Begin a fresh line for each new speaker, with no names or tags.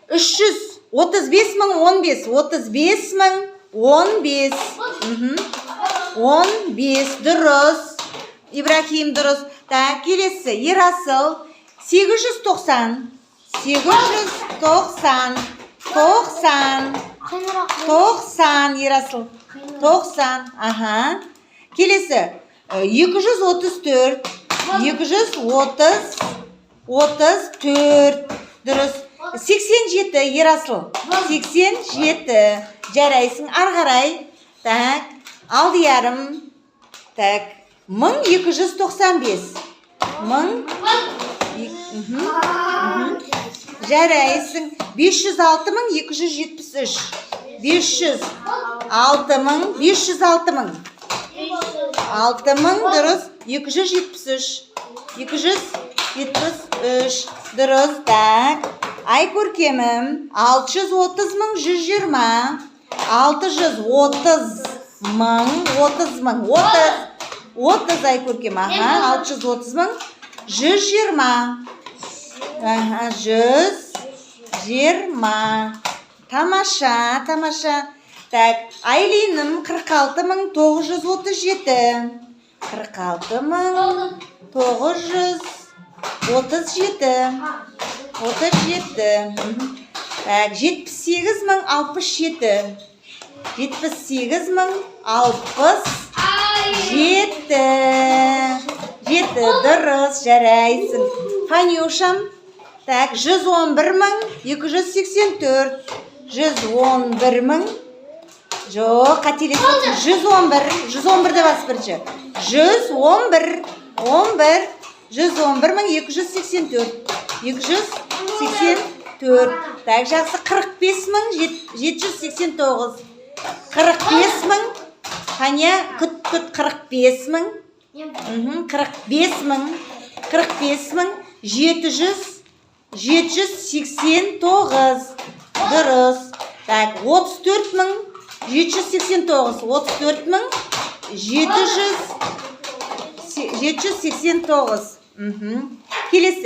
335 015, 35 015. 15, дұрыс, Ибрахим, дұрыс. Так, келесі, Ерасыл, 890, 890, 90, 90, Ерасыл, 90, аха. Келесі, 234, 230, 34, дұрыс. 87, Ерасыл, 87, жарайсың. Ары қарай, так, Алдиярым, так, 1295, мың, мхм. Жарайсың. 506 273, 506 000, 506 000, 6000, дұрыс. 273, 273, дұрыс. Так, Айкөркемім, 630 120, 630 000, 30 000, 30, 30, Айкөркем, аха, 630 120, аха, 120. Тамаша, тамаша. Так, Айлинім, 46 937, 46 937, 37. Так, 78 067, 78 067, жеті, дұрыс, жарайсың. Фанюшам, так, 111 284, 111 000, жоқ, қателесіп, 111, 111 деп бас бірінші, 111, 11, 111 284, 284. Так, жақсы. 45 789, 45 000. Фаня, күт, күт. 45 000, 45 000, 45 000 789, дұрыс. Так, 34 789, 34 789. Келесі.